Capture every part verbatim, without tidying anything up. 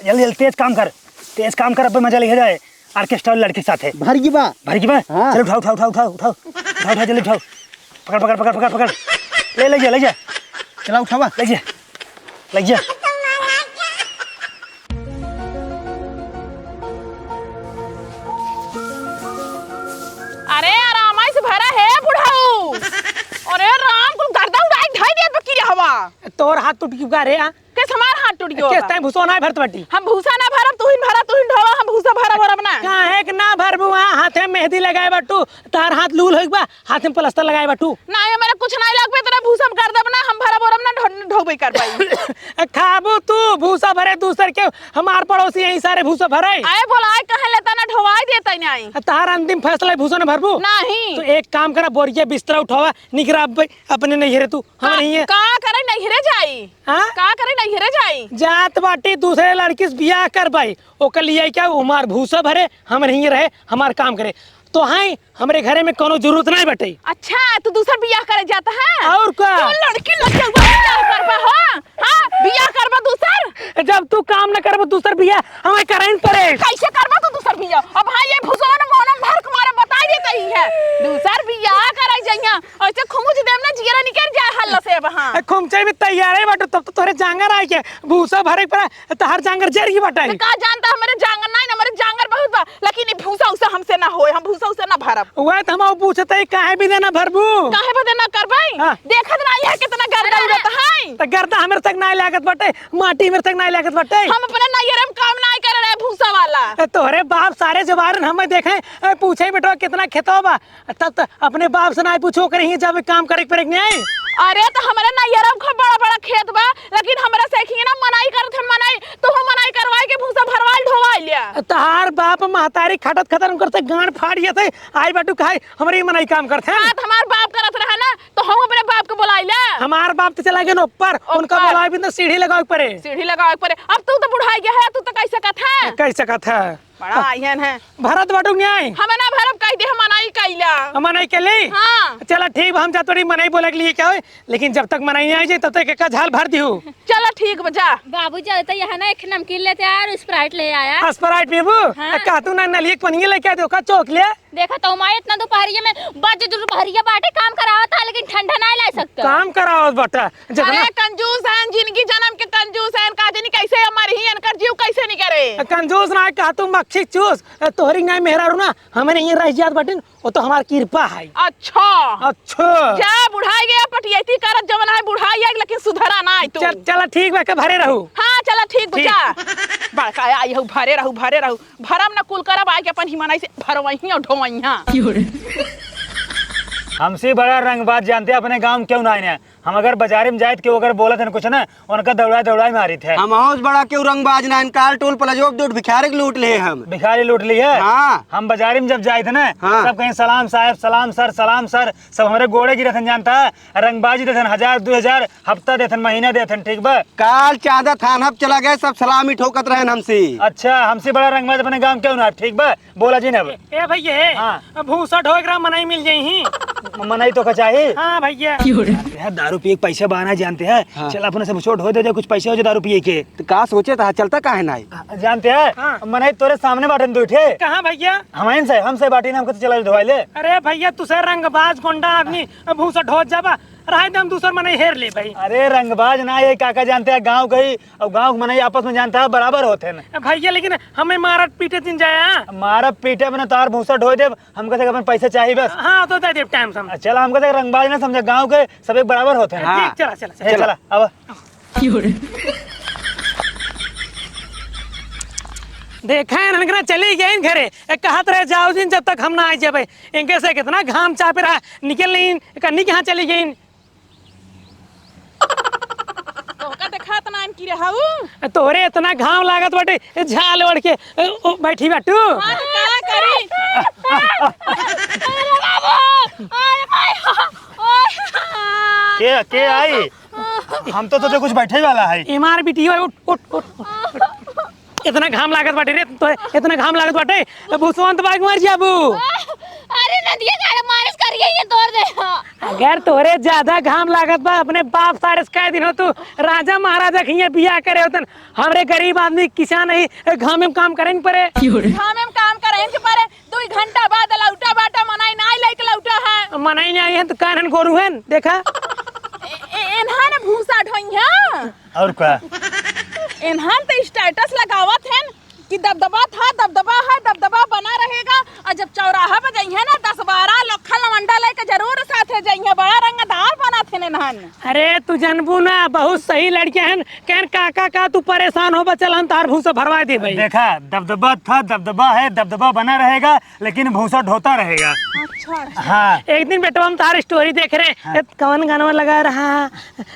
जल्दी, जल्दी, तेज काम कर, तेज काम कर, अब्बे मजा लिहा जाए। Orchestra वाली लड़की के साथ है। भर की बा। भर की बा? हाँ। चलो, उठाओ, उठाओ, उठाओ, उठाओ, उठाओ। उठाओ, उठाओ, जल्दी उठाओ। पकड़, पकड़, पकड़, पकड़, पकड़। ले, ले जा, ले जा। चला, उठावा। ले जा, ले जा। अरे, आराम से भरा है, बुढ़ऊ। अरे राम, कुल गर्दा उड़ाई ढाई देत बा की रे हवा। तोर हाथ टूट गया रे, हाँ? केस हमार हाथ टूट गयो केस बा? तैं भूसो नाहीं भरत बाटी। हम भूसा ना भरब, तुहिन भरा, तुहिन ढोवा, हम भूसा भरब, भरब ना। काहे के ना भरबू? हाँ, हाथे में मेहंदी लगाए बाटू, तार हाथ लूल होइक बा, हाथे में प्लास्टर लगाए बाटू। नाहीं, हमरा कुछ नाहीं लगबे, तेरा भूसा भर देब ना, हम भरब, भरब ना, ढो-, ढोबे कर पाई। खाबू तू भूसा भरे दूसर के, हमार पड़ोसी यहीं सारे भूसा भरे। आए बोलाए कहे लेता ना, ढोवाई देता ही नाहीं। तार अंतिम फैसला है, भूसा ना भरबू? नाहीं। तो एक काम करा, बोरिया बिस्तरा उठावा, निकरा अब अपने नैहरे तू। हम का, नहीं है। का करे नैहरे जाई? हाँ? का करे नैहरे जाई? जात बाटी दूसरे लड़की से बियाह करबाई, ओकर लिए क्या हमार भूसा भरे, हम नहीं रहे, हमार काम करे। तो हाँ, हमरे घरे में कोनो जरूरत नहीं बटे। अच्छा, तू दूसर बियाह करे जाता है? और का? तू लड़की लग जाऊगा, बियाह करबा हो? हाँ, बियाह करबा दूसर? जब तू काम न करबा दूसर बियाह, हमें करे न पड़े। कैसे करबा तू दूसर बियाह? अब हाँ, ये भूसवा ने मोहनम भर के मारे बताई देता ही है। दूसर बियाह करे जाइया, ऐसे खुमुच देम ना, जियरा निकल जाए हल्ला से अब, हाँ। ए, खुमचे भी तैयार है बाटू, तब तो तोहरे जांगर आए के भूसा भरे के पड़ा, तहार जांगर जर गई बाटे। तो का जानता, हमारे जांगर नहीं ना, हमारे जांगर बहुत बा, लेकिन ये भूसा उसा हमसे ना होए, हम भूसा उसा ना भरब। वह तो हम पूछते ही काहे भी देना भरबू? काहे बदे ना करबे? हाँ। देखत ना ये कितना गर्दा अरे, उड़त है। तो गर्दा हमरे तक नहीं लागत बाटे, माटी मेरे तक नहीं लागत बाटे। हम अपने नैहरे में काम नहीं कर रहे भूसा वाला। ए, तोहरे बाप सारे जवारन हमें देखे, ए, पूछे बेटवा कितना खेतवा बा, तब त अपने बाप से नाहीं पूछो, ओकरे हियाँ जाबे काम करे के पड़े के नाहीं। अरे, त हमरे नैहरा में खूब बड़ा-बड़ा खेत बा, लेकिन हमरा से एक ही ना मनाई करत हन, मनाई, तोहू मनाई करवाई के भूसा भरवाई ढोवाई लिया। तहार बाप महतारी खटत खटत उनकर से गांड फाड़ गया थे, आई बाटू कहाई हमरे ही मनाई काम करत हन। हाँ, त हमार बाप करत रहा ना, त हम अपने बाप के बोलाई ला। हमार बाप त चला गए ऊपर, उनका ऊपर। बोलाए बिन त सीढ़ी लगावे के पड़े। सीढ़ी लगावे के पड़े। अब तू त बुढ़ाई गया है, तू त कैसे कथा? कैसे कथा? बड़ा आइहन है। भरत बाटू न्याय। हमें ना भरब, कह दे हम मनाई कैला। हम मनाई कैली? हाँ। चला ठीक बा, हम जात बाटी मनई बोले के लिए क्या होई, लेकिन जब तक मनई नहीं आई जाए तब तक एक झाल भर दिहू। चला ठीक बा, जा। बाबू जाओ तो यहाँ ना एक नमकीन लेते आया और Sprite ले आया। Sprite पीबू? हाँ। कहा तू ना नलिए के पनिया लेके आ दे, का चोक ले? देखा तो माई इतना दोपहरिया में बज दोपहरिया बाटे काम करावत है, लेकिन ठंडा नहीं ला सकता। काम करावत बाटा। जितना अरे कंजूस हैं, जिनगी जन्म के कंजूस हैं, का जानी कैसे मरही, इनकर जीव कैसे निकरे। कंजूस ना कहा तू मक्खी चूस, ए, तोहरी नाई मेहरारू ना, हमें नहीं रह जात बाटिन, वो तो हमार कृपा है। अच्छा। अच्छा। जा बुढ़ाई गया पटियती करत जवन है बुढ़ाई है, लेकिन सुधरा ना है तू। चल, चला ठीक बा, के भरे रहू। हाँ, चला ठीक बा, ठीक। जा। बड़का आई हो, भरे रहू, भरे रहू। भरम न कुल करब, आके अपन हिमनाई से भरवइहिया और ढोवइहिया। हमसे बड़ा रंगबाज जानते हैं अपने गांव में क्यों ना आए हैं? हम अगर बाजारे में जाइत के अगर बोलत हन कुछ ना, उनका दौड़ाए दौड़ाए मारित है। हम और बड़ा क्यों रंगबाज ना, इनका टोल प्लाजा पे दो भिखारी के लूट ले हम। भिखारी लूट ली है? हाँ। हम बाजारे में जब जाइत ना, हाँ। सब कहीं सलाम साहब, सलाम सर, सलाम सर, सब हमरे गोड़े गिरत हन जानता है। रंगबाजी देथन हजार, दो हजार, हफ्ता देथन, महीना देथन, ठीक बा? काल चांदा थान हब चला गए, सब सलामी ठोकत रहन हमसे। अच्छा, हमसे बड़ा रंगबाज अपने गांव क्यों ना, ठीक बा? बोला जी ना अब। ए भैया, हाँ। अब भूसा ढोए के रहा, मनई मिल जाई ही। मनई तो का चाही? हाँ भैया। यार, दारू पिए के पैसा बहाना जानते हैं। हाँ। चल, अपने से भूसा ढोए दे, कुछ पैसे हो जाए दारू पिए के। तो का सोचे था, चलता काहे ना आई? जानते हैं? हाँ। मनई तोरे सामने बाटन दो ठे। कहाँ भैया? हमाइन से, हमसे बाटी ना, हमको तो चला ढोवाई ले। अरे भैया, तू से रंगबाज गोंडा आदमी, अब भूसा ढोत जाबा, रहे दे, हम दूसर मनई हेर ले भाई। अरे रंगबाज ना, ये काका जानते हैं, गांव के ही, और गांव के मनई आपस में जानता है, बराबर होते हैं। ए भैया, लेकिन हमें मारत पीटे दिन जाया। मारत पीटे में ना, तार भूसा ढोए देब, हमको तक अपन पैसा चाहिए बस। हाँ, तो दे देब टाइम से हम। चला, हमको तक रंगबाज ना समझे, गांव के सब एक बराबर होते हैं। हाँ। ठीक, चला, चला, ए, चला। चला, अब। देखा है, इनकरा चली गई घरे। ए, कहत रहे, "जाओ जिन, जब तक हम ना आ जाबे।" इनके से कितना घाम चापे रहा, निकल नहीं, कन्नी के यहाँ चली गई। तोहका देखात ना इनकी रे हऊ। तोहरे इतना घाम लागत बाटे, ए, झाल ओढ़ के, ए, ओ, बैठी बाटू। हाँ, तो का करी? अरे बाबू, अरे भाई, ओए। के, के आई? हम तो सोचे कुछ बैठे वाला है। एमार बिटियो, उठ, उठ, उठ, उठ। इतना घाम लागत बाटे रे, तो इतना घाम लागत बाटे, भूसवंत बाग मर जाबू। अरे नदिया का मालिश कर चट्टिया ये तोड़ दे। हाँ। अगर तोरे ज्यादा घाम लागत बा, अपने बाप सारे से कह दिनो तू राजा महाराजा के हियां बियाह करे होतन। हमरे गरीब आदमी किसान ही घामे में काम करे न परे। घामे में काम करे न परे। दुई घंटा बाद लौटा बाटा, मनई नाई लइके लौटा है। मनई नाई है तो कानन गोरू है, देखा। ए, ए, एन्हा न भूसा ढोइहा। और का? एन्हा न तो status लगावत है कि दबदबा था, दबदबा है, दबदबा बना रहेगा। और जब चौराहा पे जइहे ना, दस बारह लोखा लवंडा लेके जरूर साथे जइहे, बड़ा रंगदार बनत है एन्हा न। अरे तू जनबू ना, बहुत सही लड़कियां हैं। कहन काका का तू परेशान हो, बचल हम तार भूसा भरवा दे भाई। देखा, दबदबा था, दबदबा है, दबदबा बना रहेगा। लेकिन भूसा ढोता रहेगा। अच्छा, अच्छा। हाँ। एक दिन बेटवा हम तार story देख रहे, हाँ। ए, कौन गाना लगा रहा,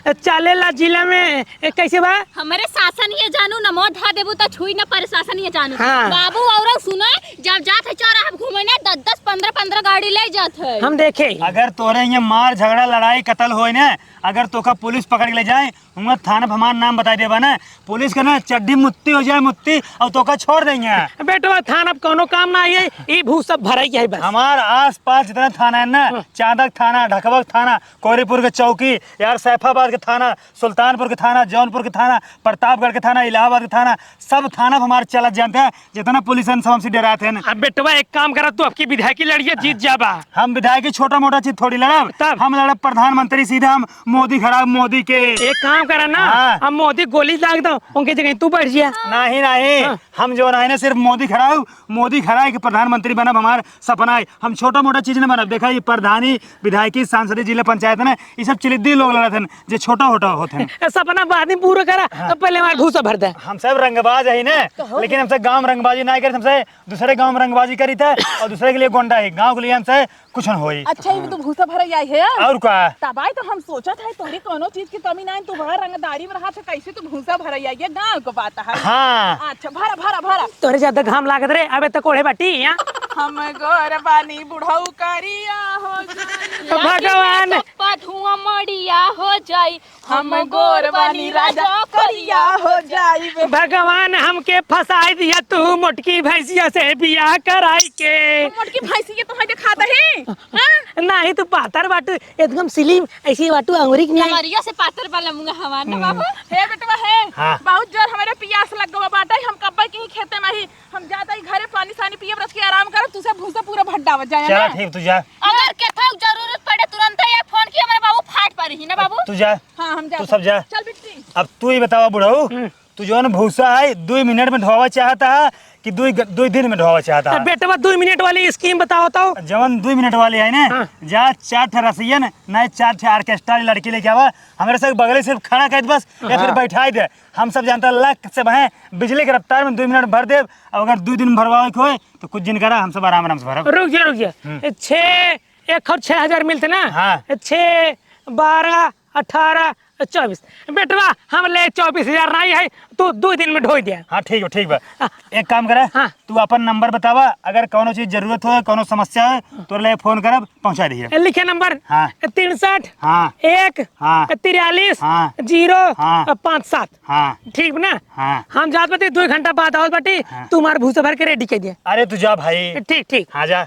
ए, चलेला जिला में, ए, कैसे बा? हमरे शासन ये जानू, नमो धा देबू त छुई न पर शासन ये जानू। हाँ। बाबू और सुनो, जब जात है चौराहा घूमे ना, दस दस, पन्द्रह पन्द्रह गाड़ी ले जात है। हम देखे। अगर तोरे ये मार झगड़ा, लड़ाई, कत्ल होए ना, अगर तोका पुलिस पकड़ के ले जाए, हुआं थाना पे हमार नाम बताई देबा ना, पुलिस के ना चड्डी मुत्ती हो जाए मुत्ती, और तोका छोड़ देंगे। बेटवा, थाना पे कौनो काम ना है, ई भूसा भराई है बस। हमार आस पास जितना थाना है ना, हाँ। चांदक थाना, ढकबक थाना, कोरीपुर के चौकी, यार सैफाबाद के थाना, सुल्तानपुर के थाना, जौनपुर के थाना, प्रतापगढ़ के थाना, इलाहाबाद के थाना, सब थाना पे हमार चलत जानते हैं। जितना पुलिस है, सब हमसे डरात है ना। अब बेटवा एक काम करा, तू अबकी विधायकी लड़िया जीत जाबा। हम विधायकी छोटा मोटा चीज थोड़ी लड़ब, तब? हम लड़ब प्रधानमंत्री, सीधा हम मोदी खड़ा, मोदी के। एक काम करा ना, हाँ। अब मोदी गोली दाग दो, उनके जगह तू बैठ जा। नहीं, नहीं, हाँ। हम जो है ना, सिर्फ मोदी खड़ा, मोदी खड़ा है कि प्रधानमंत्री बनब, हमार सपना है। हम छोटा मोटा चीज न बनब। देखा, ये प्रधानी, विधायकी, सांसदी, जिला पंचायत ना, ये सब चिलिद्दी लोग लड़त हैं, जे छोटा होटा होत हैं। ए, सपना बाद में पूरा करा, हाँ। अब पहले हमार भूसा भर दे। हम सब रंगबाज है ना, तो हो। लेकिन हमसे गांव में रंगबाजी ना करे, हमसे दूसरे गांव में रंगबाजी करी थे और दूसरे के लिए गोंडा है, गांव के लिए हमसे कुछ न होई। अच्छा, ये तो भूसा भरे आई है। और का? तबाई तो हम सोचत है, तोहरे कोनो चीज की कमी ना है, तू बड़ा रंगदारी में रहा था, कैसे तू भूसा भरे आई है, गांव को बात है। हाँ। अच्छा, भरा, भरा, भरा। तोहरे ज्यादा घाम लागत रे, अबे तक ओढ़े बाटी, हाँ? हम गोर बानी बुढ़ऊ करिया हो जाई। भगवान। चप्पा धुआं मड़िया हो जाई। हम गोर बानी राजा करिया हो जाइबे। भगवान हमके फंसाई दिया तू मोटकी भैंसिया से बियाह कराई के। मोटकी भैंसिया तो है दिखाता है, हाँ? नाही तू पातर बाटू, एकदम slim ऐसी बाटू अंगुरी के नहीं। कमरिया से पातर वाला मुंगा हमार ना बाबू। हे बेटवा हे, हाँ। बहुत जोर हमारे पियास लग गवा बाटे, हम कब्बे के ही खेते में ही, हम जाता ही घरे पानी सानी पिए, रच के आराम करब, तू से भूसा पूरा भड्डावत जाए चला ना। ठीक, तू जा। अगर केथौ जरूरत पड़े तुरंत ये फोन किया, हमारे बाबू फाट पर ही ना बाबू। तू जा। हाँ, हम जाते तू सब हैं। जा। चल बिट्टी। अब तू ही बतावा बुढ़ऊ, हम्म। तू जौन भूसा है, दुई मिनट में ढोवा चाहता है कि दुई ग-, दुई दिन में ढोवा चाहता है? बेटवा, दुई मिनट वाली scheme बताओ तो। जौन दुई मिनट वाली है ना, हाँ। जा चार ठे रसियन, नहीं चार ठे orchestra वाली लड़की लेके आवा, हमरे से बगले से खड़ा कर दे बस, या फिर हाँ। बैठाई दे। हम सब जानता है, लक से बहें, बिजली के रफ्तार में दुई मिनट भर देब, और अगर दुई दिन में भरवावे के होए, तो कुछ दिन करा, हम सब आराम आराम से भरब। रुक जा, रुक जा। हम्म। छः, एक और छः हजार मिलते ना? हाँ। छः, बारह, अठारह, चौबीस। बेटवा, हम ले चौबीस हजार नहीं है, तू दो दिन में ढोई दे। हाँ, ठीक बा, ठीक बा। हाँ। एक काम करे, हाँ। तू अपन नंबर बतावा, अगर कौनो चीज जरूरत हो, कौनो समस्या है, तो ले फोन करब, पहुँचा दिए। ए, लिखे नंबर। हाँ। तिरसठ, हाँ। एक, हाँ। तिरालीस, हाँ। जीरो, हाँ। पाँच सात। हाँ। ठीक ना? हाँ। हम जात बाटी, दो घंटा बाद आवत बाटी, हाँ। तू हमार भूसा भर के ready कर दिया। अरे तू जा भाई। ठीक, ठीक। हाँ, जा,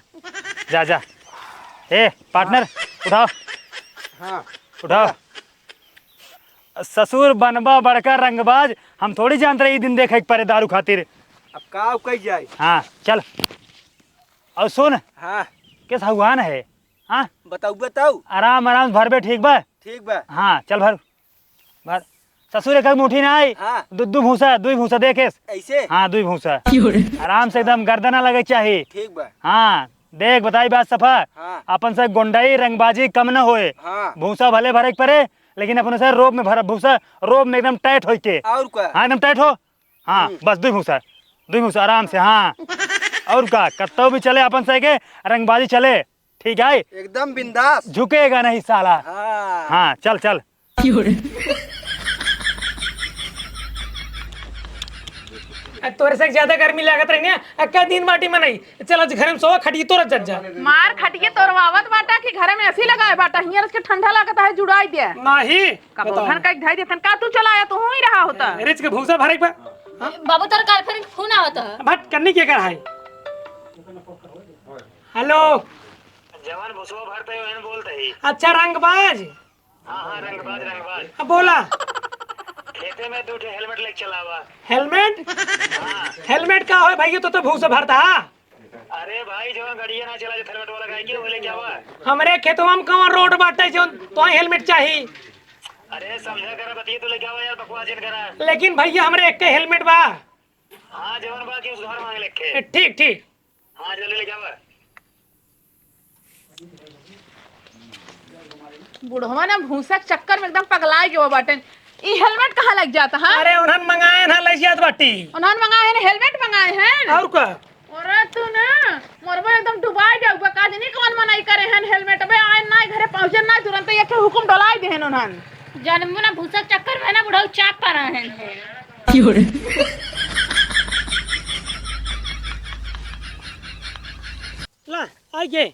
जा, जा। ए, partner, उठाओ। हाँ। उठाओ। ससुर बनबा बड़का रंगबाज, हम थोड़ी जानत रहे ई दिन देखे के परे दारू खातिर। अब का कही जाए? हाँ, चल। और सुन, हाँ। किस हउआन है? हाँ? बताऊ, बताऊ। आराम, आराम से भरबे, ठीक बा? ठीक बा। हाँ, चल भर, भर। ससुर एक मुट्ठी ना आई, हाँ। दू, दू भूसा, दुई भूसा देखेस। ऐसे? हाँ, दुई भूसा। आराम से एकदम गर्दना लगे चाही। ठीक बा। हाँ, देख, बताई बात सफा। हाँ। अपन से गुंडई, रंगबाजी कम न होए। हाँ। भूसा भले भरे के परे, लेकिन अपने से रोब में भरब, भूसा रोब में एकदम tight होई के। और का? हाँ, एकदम tight हो। हाँ, हम्म। बस दुई भूसा, दुई भूसा आराम से, हाँ। और का, कत्तो भी चले अपन से के, रंगबाजी चले, ठीक है? एकदम बिंदास। झुकेगा नहीं साला। हाँ। हाँ, चल, चल। आ, तोरे से ज्यादा गर्मी लागत रही ना, आ, का दिन बाटी मनई? चल, आज घर में सोवा, खटिए तोरत जत जा। मार खटिए तोरवावत बाटा कि घर में AC लगाए बाटा? हियाँ रच के ठंडा लागत है, जुड़ाई दे। नहीं, कबो बताओ। धन का धई देतन का, तू चला आया, तू ही रहा होता। रिच के भूसा भरे के बा। हाँ? बाबू, तोर girlfriend के फोन आवत है। भट, कन्नी के कर है? हेलो। जवन भुसवा भरते हैं, वहन बोलते ही। अच्छा, रंगबाज। हाँ, हाँ, रंगबाज, रंगबाज। अब बोला। खेते में दू ठे हेलमेट लेके चलावा। हेलमेट? हाँ। हेलमेट का होय भैया, तो, तो भूसा भरता। अरे भाई, जवन गड़िया ना चला, जो हेलमेट वाला गाय के, वो लेके आवा। हमरे खेतवा में कौन रोड बाटे, जो तो हेलमेट चाही? अरे, समझा करा, बतिये तो लेके आवा यार, बकवास जिन करा। लेकिन भैया, हमरे एक के हेलमेट बा। हाँ, जवन बा कि उधार मांग लेके। ठीक, ठीक। हाँ, जल्दी ले जावा। बुढ़वा ना भूसा के चक्कर में एकदम पगलाए गयो बाटेन। ई हेलमेट कहाँ लग जाता, हाँ? अरे, उन्हन मंगाए ना, लग जात बाटी। उन्हन मंगाए हैं, हेलमेट मंगाए हैं। और का? अरे, तू ना, मोरबा एकदम डुबाए जाऊ बा। का जनी कौन मनाई करे हैं हेलमेट बे, आए ना घरे पहुँचे ना, तुरंत ये के हुकुम डोलाए दे हैं उन्हन। जनमू ना भूसा के चक्कर में ना बुढ़ऊ चाप पा रहे हैं। क्यों रे? ला, आ गए।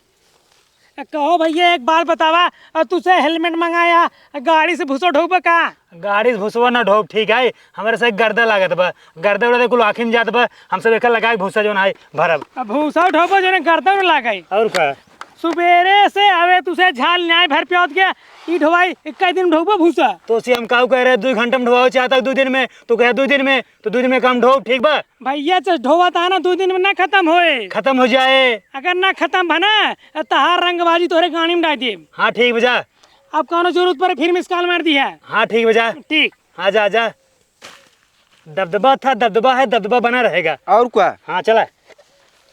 ए, कहो भैया, एक बात बतावा, अ, तुसे हेलमेट मंगाया, गाड़ी से भूसो ढोबा का? गाड़ी से भूसवा ना ढोब, ठीक है, हमरे से गर्दा लागत बा, गर्दा उड़ा कुल आँखी में जात बा, हम सब एक लगा के भूसा जौन है भरब। अब भूसा ढोबा जौन गर्दा उड़ा लागे। और का? सुबेरे से आवे तुसे झाल न्याय भर प्योत के, ई ढोवाई एक दिन ढोबा भूसा। तो से हम काऊ कह रहे, दो घंटा में ढोवा चाहता दो दिन में, तो कहे दो दिन में, तो दू दिन में काम ढोब, ठीक बा? भैया, जस ढोवत है ना, दू दिन में ना खतम होए। खतम हो जाए। अगर ना खतम भा ना, त तहार रंगबाजी तोहरे गाड़ी में डाल देब। हाँ, ठीक बा, जा। अब कौनो जरूरत पड़े, फिर मिस कॉल मार दिहा। हाँ, ठीक बा, जा। ठीक। हाँ, जा, जा। दबदबा था, दबदबा है, दबदबा बना रहेगा। और का? हाँ, चला।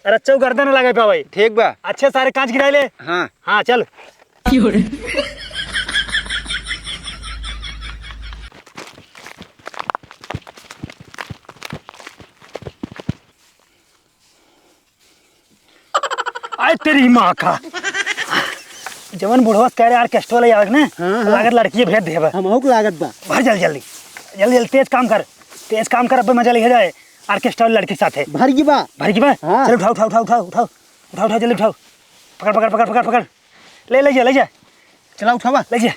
अरे, अच्छा, गर्दन ना लगे पावे। ठीक बा। अच्छे सारे कांच गिराए ले। हाँ। हाँ, चल। आय तेरी माँ का। जवन बुढ़वा कह रहे ऑर्केस्ट्रा वाला आवे ने, हाँ, हाँ। लागत लड़की भेज देबा। हमहू के लागत बा। भर जल्दी, जल्दी। जल्दी, जल्दी, तेज काम कर। तेज काम कर, अब मजा लिया जाए ऑर्केस्ट्रा वाली लड़की के साथे। भर गई बा। भर गई बा? हाँ। चल, उठाओ, उठाओ, उठाओ, उठाओ। उठाओ, उठाओ, जल्दी उठाओ। पकड़, पकड़, पकड़, पकड़, पकड़। ले, ले जा, ले जा। चला, उठावा। ले जा।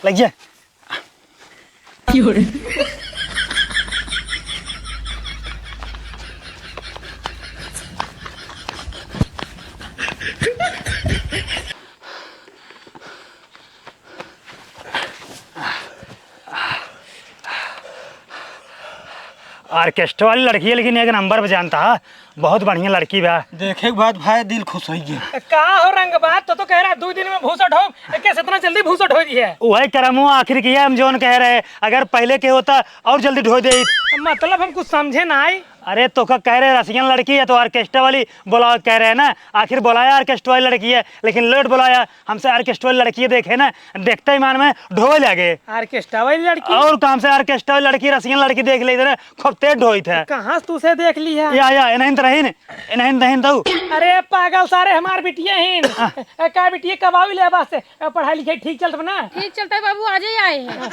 ले जा। ऑर्केस्ट्रा वाली लड़की है, लेकिन एक नंबर पे जानता है, बहुत बढ़िया लड़की बा। देखे के बाद भाई दिल खुश हो गया। का हो रंगबाज, तो, तो कह रहा दो दिन में भूसा ढोब, कैसे इतना जल्दी भूसा ढो दिया? वही करमो आखिर किया, हम जोन कह रहे, अगर पहले के होता और जल्दी ढो दे। मतलब हम कुछ समझे ना आई। अरे तो का कह रहे रसियन लड़की है तो ऑर्केस्ट्रा वाली बुलाओ कह रहे हैं ना, आखिर बुलाया ऑर्केस्ट्रा वाली लड़की है, लेकिन लेट बुलाया। हमसे ऑर्केस्ट्रा वाली लड़की देखे ना, देखते ही मन में ढोए लगे। ऑर्केस्ट्रा वाली लड़की? और काम से ऑर्केस्ट्रा वाली लड़की, रसियन लड़की देख लेते ना, खूब तेज ढोई थे। कहाँ से तुसे देख लिया? या, या, इन्हें तो रही न, इन्हें तो रही न तू। अरे पागल सारे, हमार बिटिया ही। हाँ। ए, का बिटिया कब आवी ले बस से? ए, पढ़ाई लिखाई ठीक चलत बा ना? ठीक चलता है बाबू, आज ही आए हैं।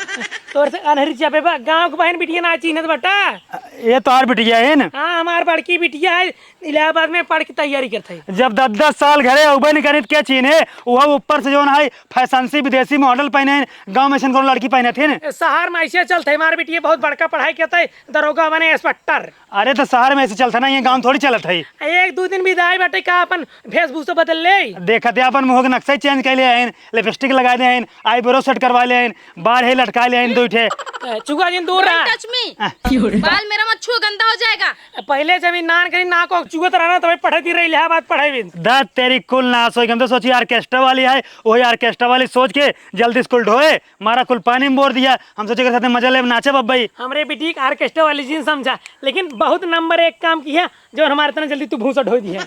तोर से अनहरी चापे बा, गाँव के बहन बिटिया ना चिन्हत बटा। ये तो और बिटिया है ना? हाँ, हमार बड़की बिटिया है। इलाहाबाद में पढ़ के तैयारी करत है। जब दस दस साल घरे अउबे नहीं करित, क्या चीन्हे? वह ऊपर से जौन है फैंसी विदेशी मॉडल पहने हैं, गाँव में ऐसन कौन लड़की पहने थे ने? ए, शहर में ऐसे चलत है, हमार बिटिया बहुत बड़का पढ़ाई करत है, दरोगा बने, इंस्पेक्टर। अरे तो शहर में ऐसे चलत है ना, ये गाँव थोड़ी चलत है। एक दो दिन बिदाई बाटे का अपन वेशभूषा बदल ले। देखत है अपन मुँह के नक्शा ही चेंज कर ले हैं, लिपस्टिक लगा दे हैं, आईब्रो सेट करवा ले हैं, बाल है लटका ले हैं दो ठे। ए, चुका जिन दूर रहा। Don't touch me। आ। बाल मेरा मत छुओ, गंदा हो जाएगा। पहले जब ई नान करी ना को चुगत रहना, तब पढ़ती रही इलाहाबाद पढ़ाई भी। दत तेरी कुल नाश होई, हम तो सोची ऑर्केस्ट्रा वाली है, वही ऑर्केस्ट्रा वाली सोच के जल्दी स्कूल ढोए, मारा कुल पानी में बोर दिया। हम सोचे के साथ मजा ले नाचे बब्बई। हमरे बिटिया के ऑर्केस्ट्रा वाली जिन समझा, लेकिन बहुत नंबर एक काम किया, जो हमारे इतना जल्दी तू भूसा ढो दिया।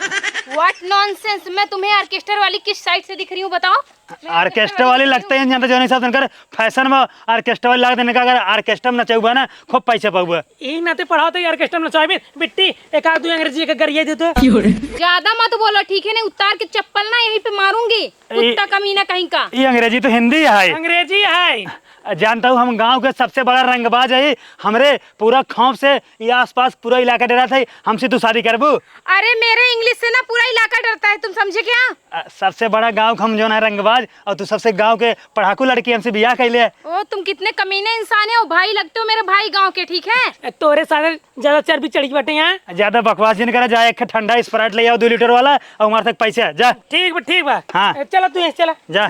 What nonsense, मैं तुम्हें ऑर्केस्ट्रा वाली किस साइड से दिख रही हूँ बताओ? ऑर्केस्ट्रा वाली लगते हैं, जानते जो नहीं साहब, उनकर फैशन में ऑर्केस्ट्रा वाली लागत है, इनका अगर ऑर्केस्ट्रा में नचउबा ना, खूब पैसा पाउबा। यही नाते पढ़ाओ तो ये ऑर्केस्ट्रा में नचावे, बिट्टी, एक आध दो अंग्रेजी के गरिया दे तो। ज्यादा मत बोलो, ठीक है? नहीं उतार के चप्पल ना यहीं पे मारूंगी, कुत्ता कमीना कहीं का। ये अंग्रेजी तो हिंदी है। अंग्रेजी है। जानता हूँ, हम गाँव के सबसे बड़ा रंगबाज है। हमरे पूरा खौफ से ये आसपास पूरा इलाका डरा था। हमसे तू शादी करबू? अरे, मेरे English से ना पूरा इलाका डरता है, तुम समझे क्या? अ, सबसे बड़ा गाँव के हम जौन है रंगबाज, और तू सबसे गाँव के पढ़ाकू लड़की, हमसे बियाह कर ले। ओ, तुम कितने कमीने इंसान हो, भाई लगते हो मेरे भाई गाँव के, ठीक है? ए, तोरे सारे ज्यादा चर्बी चढ़ी बाटे यहाँ। ज्यादा बकवास जिन करा, जा एक ठंडा Sprite ले आओ दो लीटर वाला, और हमारे तक पैसे, जा। ठीक बा, ठीक बा। हाँ। ए, चला तू यहाँ, चला। जा,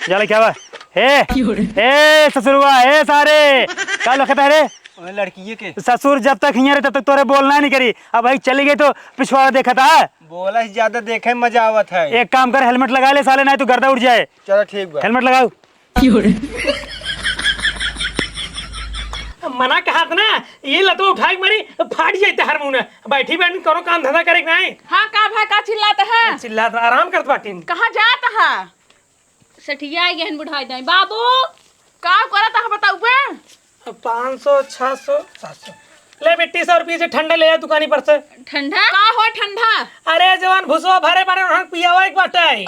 जा ले क्या बा? ए, ए, ससुरवा, ए सारे, का लखत है रे? ओए लड़किए के। ससुर जब तक हियाँ रहे, तब तक तोरे बोलना नहीं करी। अब भाई चली गई तो पिछवाड़ा देखा था। बोला ही ज्यादा देखे में मजा आवत है। एक काम कर, helmet लगा ले साले, नहीं तो गर्दा उड़ जाए। चलो ठीक बा। Helmet लगाओ। अब मना कहा था ना, ये लतवा उठाई मारी, फाट जाए तहर मुंह ना। बैठी बैठी करो काम धंधा करे के नहीं। हाँ, का भा, का चिल्लात है? चिल्लात, आराम करत बाटिन। कहाँ जात है? सठिया आई गहन बुढ़ाई दाई। बाबू! का करत है बताऊ बे? पाँच सौ, छह सौ, सात सौ। ले बेटी, सौ रुपये से ठंडा ले आ दुकानी पर से। ठंडा? का हो ठंडा? अरे जवान भुसवा भरे बारे उन्हन पियावा एक बाटे।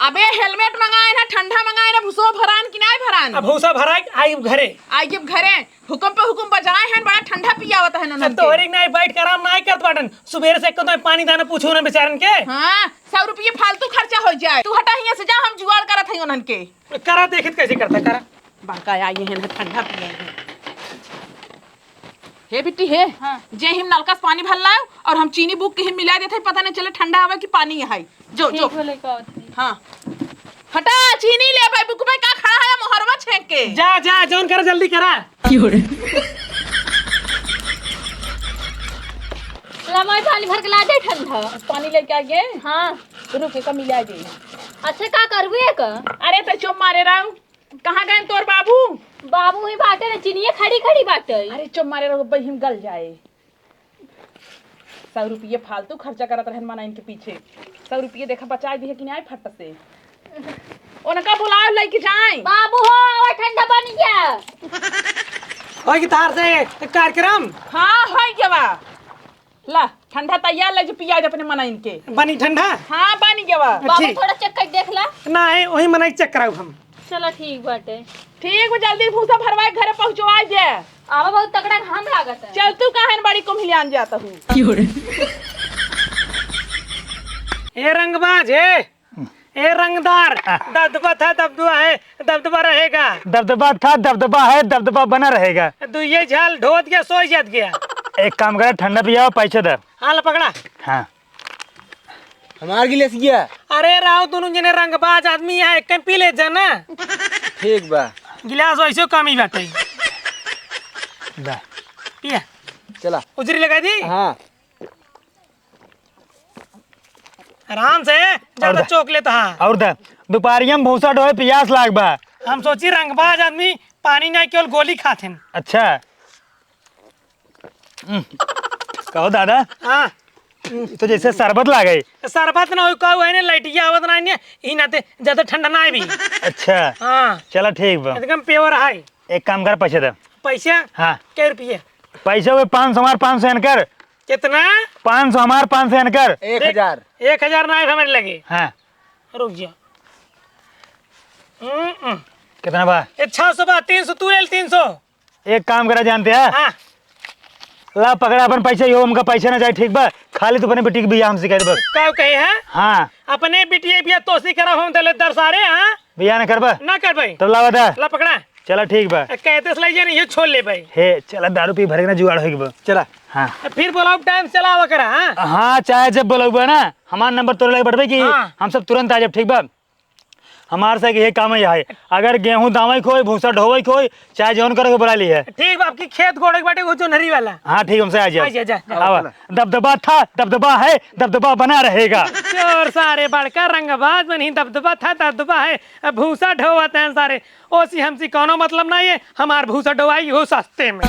अबे helmet मंगाए ना, ठंडा मंगाए ना, भुसवा भरान कि नाय भरान? अब भूसा भराए, आई घरे। आई जब घरे, हुकुम पे हुकुम बजाए हैं, बड़ा ठंडा पियावत है अब उन्हन के। तोहरी नाय बैठ के आराम नाय करत बाटन। सुबेरे से एको तो पानी दाना पूछो ना बेचारन के। हाँ, सौ रुपये फालतू खर्चा हो जाए। तू हटा हियाँ से जा, हम जुगाड़ करत है उन्हन के। करा देखित कैसे करता, करा। बड़का आई हैं, ठंडा पिए हैं। हे बिट्टी, हे, हाँ। जे हिम नलका से पानी भर लाओ और हम चीनी बूक के हिम मिला देते हैं, पता नहीं चले ठंडा हवा कि पानी है। जो, जो। ठीक बोले का होती। हाँ। हटा, चीनी ले भाई, बुक में का खड़ा है मोहरवा छेक के? जा, जा, जौन करा जल्दी करा। ला, मैं पानी भर के ला दे ठंडा। पानी लेके आ गए? हाँ। रुक, एका मिला दे। अच्छा, का करबू एक? अरे, तो चुप मारे रहो। कहाँ गए तोर बाबू? बाबू ही बाटे ना, चिनिया खड़ी खड़ी बाटे। अरे चुप मारे रहो, बहिम गल जाए। सौ रुपये फालतू खर्चा करत रहन मना इनके पीछे। सौ रुपये देखा बचाए दिए कि नहीं फट से। उनका बुलाओ लेके जाए। बाबू हो, आवा ठंडा बन गया। होई कि तार से कार्यक्रम? हाँ, होई गवा। ला, ठंडा तैयार ले जो पिया दे अपने मना इनके। बनी ठंडा? हाँ, बनी गवा। बाबू, ठीक। थोड़ा check कर देख ला। ना है, वही मना check कराऊ हम। चलो, ठीक बाटे। ठीक बा, जल्दी भूसा भरवाए घरे पहुँचवाए दे। आवा, बहुत तगड़ा घाम लागत है। चल, तू काहे न बड़ी कुम्हिलियान जाता हूँ। ए रंगबाज, ए। ए रंगदार, दबदबा था, दबदबा है, दबदबा रहेगा। दबदबा था, दबदबा है, दबदबा बना रहेगा। दुइये झाल ढोत गया, सोई जात गया। एक काम करे, ठंडा पियावा, पैसे दे। हाँ, ला पकड़ा। हाँ। हमार गिलास गया। अरे राव, दोनों जने रंगबाज आदमी है, एक टाइम पी ले जाना। ठीक बा। गिलास वैसे कम ही बाटे। दा। पिया। चला। उजरी लगा दी? हाँ। आराम से, ज्यादा और दा। चोक लेता है। और दा, दोपहरिया में भूसा ढोए, पियास लाग बा। हम सोची रंगबाज आदमी पानी नहीं, केवल गोली खात हैं। अच्छा। हम्म। कहो दादा। हाँ। तो जैसे शरबत लागे। शरबत ना हो, कहू है ना, लइटिया आवत ना है, ई नाते ज्यादा ठंडा ना है भी। अच्छा। हाँ। चला ठीक बा। एकदम pure है। एक काम कर, पैसे दे। पैसा? हाँ। कै रुपये? पैसे हुए पाँच सौ हमार, पाँच सौ इनकर। कितना? पाँच सौ हमार, पाँच सौ इनकर। एक हजार। देख, एक हजार ना है हमारे लगे। हाँ। रुक जा। हम्म, हम्म। कितना बा? ए, छह सौ बा, तीन सौ तू ले, तीन सौ। एक काम करा जानते हैं? हाँ। ला पकड़ा अपन पैसा, यो हमका पैसा ना चाही, ठीक बा? खाली तू अपने बेटी के बियाह हमसे कर दे बस। का कहे है? हाँ। अपने बिटिया बियाह तोसी करा हम तले दर सारे, हाँ? बियाह ना करबा? ना कर भाई। तब लावा दा। ला पकड़ा। चला ठीक बा। कहते से लइजे नहीं, ये छोड़ ले भाई। हे, चला दारू पी भरे के ना जुगाड़ होई के बा। चला। हाँ। फिर बोलाओ टाइम से लावा करा, हाँ? हाँ, चाहे जब बोलाऊ बा ना, हमार नंबर तोरे लगे बटबे की हाँ। हम सब तुरंत आ जाब, ठीक बा? हमार से ये काम ही है, अगर गेहूं दावे के होई, भूसा ढोवे के होई, चाहे जौन करे के बुला ली है। ठीक बा, आपकी खेत गोड़े के बाटे वो जोन्हरी वाला। हाँ, ठीक, हमसे आ जाओ। आ जा, जा, जा। आवा। दबदबा था, दबदबा है, दबदबा बना रहेगा। चोर सारे बड़का रंगबाज बनी, दबदबा था, दबदबा है, अब भूसा ढोवत हैं सारे। ओसी हमसी कौनो मतलब नहीं है, हमार भूसा ढोवाई हो सस्ते में।